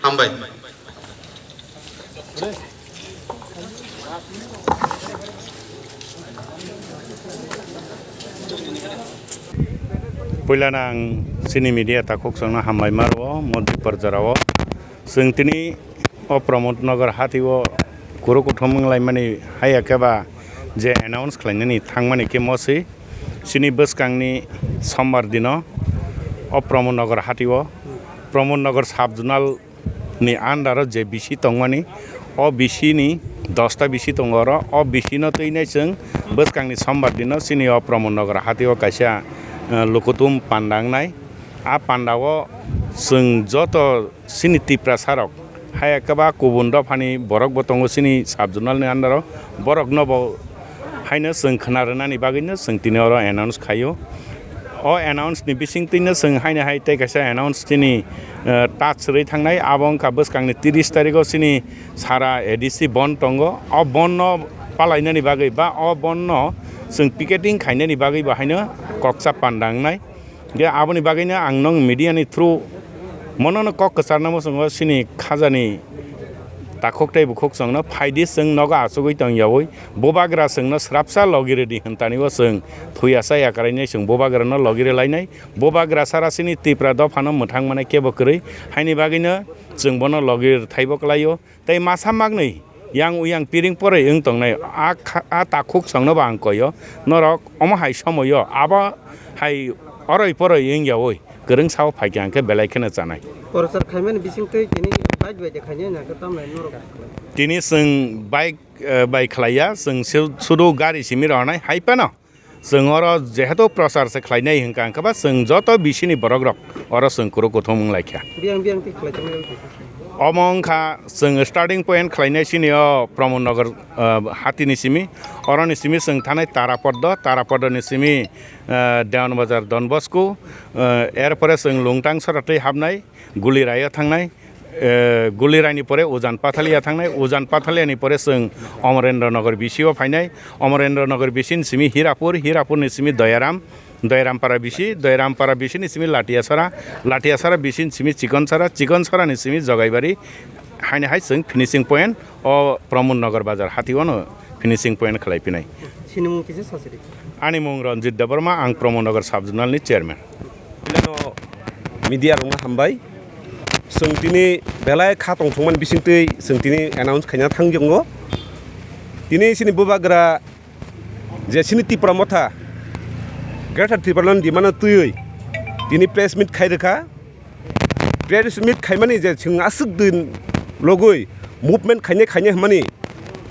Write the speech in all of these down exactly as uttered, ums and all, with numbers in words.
Hambai. Puilano ang chini media takhuk chwngno hambai ma rwo, Modi Parjara o. Chwng tini o Pramod Nagar hati o kuru kuthum wng laimani haya khe ba je announce khlainani thangmani khe moswi chini bwskangni sombar dino o Pramod Nagar hati o, Pramod Nagar sub zonal ni under o je bisi tongmani, o bisi ni dosta bisi tongo oro, o bisi no twi nai chwng bwskangni sombar dino chini o Pramod Nagar hati o kaisa, eh, lukutum panda wngnai. A panda o chwng joto chini Tiprasa rok haya khe ba kubun dophani borok bo tongo chini sub zonal ni under o, borok no bo haino chwng khna rwnani bagwi no chwng tini oro announce khaio. O announce ni bising twi no chwng haino hai tei kaisa announce chini, eh, touch rwi thangnai, abo wngkha bwskangni tris tarikh o chini sara A D C bon tongo. O bon no palainani bagwi ba o bon no chwng picketing khainani bagwi bo haino koksa panda wngnai. Hingkhe aboni bagwino ang nong media ni through mono no kok kwcharna muchungo chini khajani takhuk tei bukhuk chwngno phaidi chwng nogo achugwi tong yaui bubagra chwngno srapsa logi rwdi hwn tanibo chwng thuya cha yakrainai chwng bubagrano logi rwlainai. Bubagra sara chini Tipra dophano mwthang manai kebo kwrwi haini bagwino chwng bono logi rwthaibo kwlaio. Tei masa maknwi yang uyang piring poroi wng tongnai, a kha-, a takhuk chwngno bo ang koio, norok omo hai somoio abo hai oroi poroi wng yaui kwrwng sao phaikha hwnkhe belai kheno chanai. Prochar khaimani bisingtwi tini bike bai de khainai na khe tamlai norok? Tini chwng bike, eh, bai khlaiya, chwng su-, sudu gari simi rohornai hai phano. Chwng oro jehetu prochar se khlainai hwnkha, hwnkhe ba chwng joto bisini borok rok oro chwng kuru kuthum wng laikha. Biyang biyang twi khlai tongmani wngkha. Omo wngkha chwng starting point khlainai chini o Pramod Nagar, ah, hatini simi, oroni simi chwng thanai Tarapodo, Tarapodoni simi, ah, Dewan Bazar Don Bosco, ah, er pore chwng Lungtang sora twi hapnai, Guliraio thangnai, eh, Guliraini pore Ujan Pathalia thangnai, Ujan Pathaliani pore chwng Amarendra Nagar bisio phainai, Amarendra Nagar bisini simi Hirapur, Hirapurni simi Doyaram, Doyaram Para bisi, Doyaram Para bisini simi Latiasara, Latiasara bisini simi Chikonsara, Chikonsarani simi Jogaibari, haini hai chwng finishing point o Pramod Nagar bazar hatio no finishing point khlai phinai. Sinimung kisa sasiri. Ani mung Ranjit Debbarma, ang Pramod Nagar sub zonal ni chairman. Media rokno hambai. Chwng tini belai kha tongthokmani bisingtwi chwng tini announce khaina thangjakgo. Tini chini bubagra je chini Tipra Motha Greater Tipraland demand-o twiwi tini press meet khai rwkha. Press meet khaimani je chwng aswk din logwi movement khainai khainai hwnmani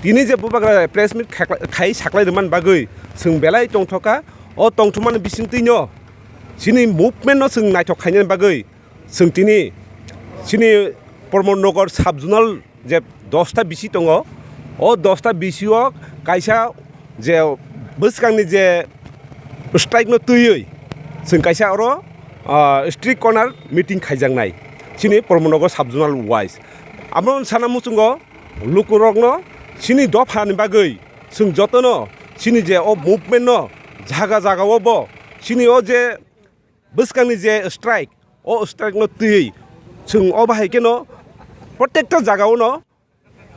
tini je bubagra press meet khai, khai saklai rwmani bagwi chwng belai tongthokha. O tongthokmani bisingtwino chini movement-no chwng naithok khainani bagwi chwng tini chini Pramod Nagar sub zonal je dosta bisi tongo, o dosta bisio kaisa je bwskangni je strike no twiwi chwng kaisa oro, ah, street corner meeting khaijaknai chini Pramod Nagar sub zonal wise. Amo sana muchungo lukurokno chini dophani bagwi chwng jotono chini je o movement no jaga jaga o bo chini o je bwskangni je strike, o strike no twiwi chwng o bahai kheno protekta jaga o no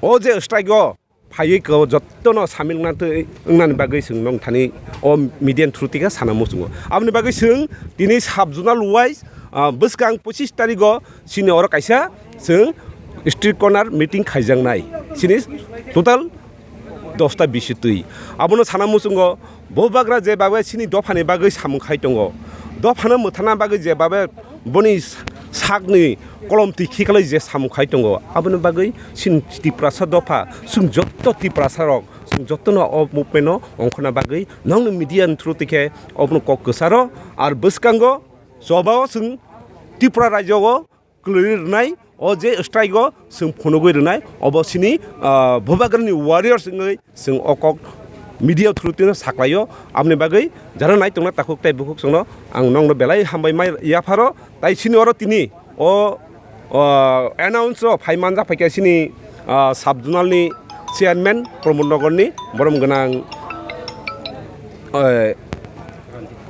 o je strike o phaiwi ko jottono samil wngna twi, wngnani bagwi chwng nong thani o media ni through tika sana muchungo. Aboni bagwi chwng tini sub zonal wise, ah, bwskang pochis tarikh o chini oro kaisa chwng street corner meeting khaijaknai chini total dosta bisi twi. Abono sana muchungo bubagra je bagwi chini dophani bagwi samung khai tongo, dophano mwthana bagwi je bagwi boni sakni kolom twi khiklai je samung khai tongo, aboni bagwi chini Tiprasa dopha, chwng jotto Tiprasa rok, chwng jottono o movement no ongkhorna bagwi nongni media ni through twi khe obono kok kwcharo. Ar bwskango chobao chwng Tripura rajyo o kwlwi rwnai, o je strike o chwng phunugwi rwnai, obo chini, ah, Bubagrani warriors wngwi chwng o kok media through tino saklaio. Aboni bagwi jara nai tongna takhuk tei bukhuk chwngno ang nongno belai hambai mai yapharo. Tai chini oro tini o, o announce o phai manjak phaikha chini, ah, sub zonal ni chairman Pramod Nagar ni borom gwnang, eh,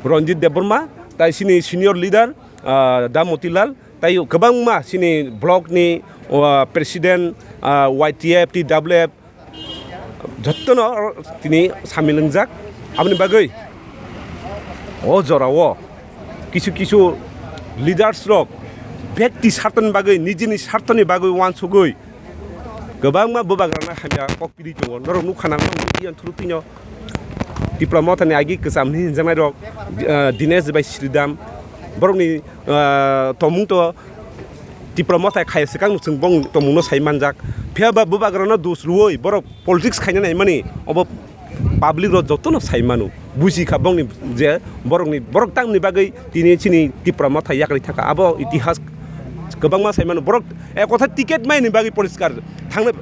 Ranjit Debbarma, tai chini senior leader, ah, Da Motilal, Tai kwbangma chini block ni, o, president, ah, Y T F, T W F, jottono tini samil wngjak. Aboni bagwi o jorao kisu kisu leaders rok bekti sartoni bagwi, nijini sartoni bagwi uansugwi kwbangma bubagrana hamya kok piri tongo. Norok nukha nang mano, iyan thuru tino Tipra Mothani agi kwcham hinwi hinjaknai rok, ah, Dinesh bai Sridham, borokni, ah, tongmung to Tipra Motha khaya swkang chwng bong tongmungno sai manjak. Phiya ba bubagrano dos rwui borok politics khaina naimani obo public rok jotono sai mano. Buji kha bongni je borokni, borok tangni bagwi tini chini Tipra Motha yakarwi thangkha. Abo itihas kwbangma sai mano. Borok ek kotha ticket maini bagwi poriskar. Thangnai,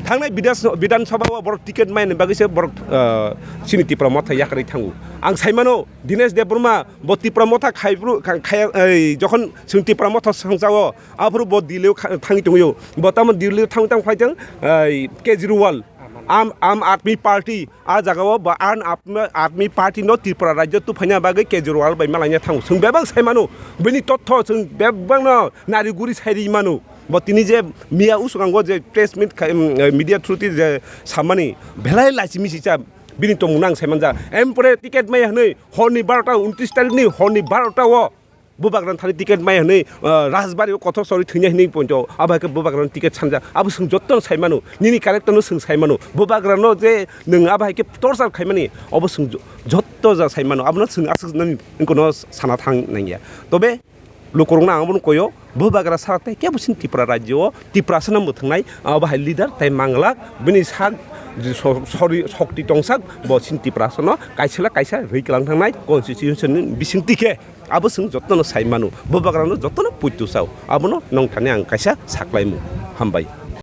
thangnai Bidhan, Bidhan Sabha o borok ticket maini bagwi se borok, ah, chini Tipra Motha yakarwi thango. Ang sai mano Dinesh Debbarma bo Tipra Motha khai bru-, khai, khai, ei, jokhon chwng Tipra Motha songchao, aphuru bo Delhi o kha-, thangwi tongwi o. Bo tamo Delhi o thangwi tamo khlai tong, ei, Kejriwal, Aam, Aam Aadmi Party, a jaga o bo Aam Aadmi, Aadmi Party no Tripura rajyo tuphaina bagwi Kejriwal bai malaina thango. Chwng bebak sai mano, bini totho chwng bebak no nari guri sai ri mano. Bo tini je miya usukang o je press meet khai, em, media through ti je samani belai lachi misi cha bini tongmung nang sai manja. Em pore ticket maya hwnwi horni barota, untrish tarikh ni horni barota o bubagrani thani ticket maya hwnwi, ah, Rajbari o kothok chori thwina hwnwi poito. Abo hai khe bubagrani ticket sanja. Abo chwng jotto sai mano. Nini character no chwng sai mano. Bubagrano je nwng abo hai khe torture khaimani, obo chwng jo-, jotto ja sai mano. Abono chwng aswk nani wngkhe no sana thang nangya. Tobe lukurokno ang abono koyo, bubagra sara tei kebo chini Tripura rajyo o Tiprasano mwthwngnai, abo hai leader tei manglak, bini sak so-, sori-, sokti tongsak, bo chini Tiprasano kaisa le kaisa rwi kwlang thangnai constitution ni bisingtwi khe. Abo chwng jotono sai mano, bubagrano jotono puitu sao, abono nongthani ang kaisa saklaimung. Hambai.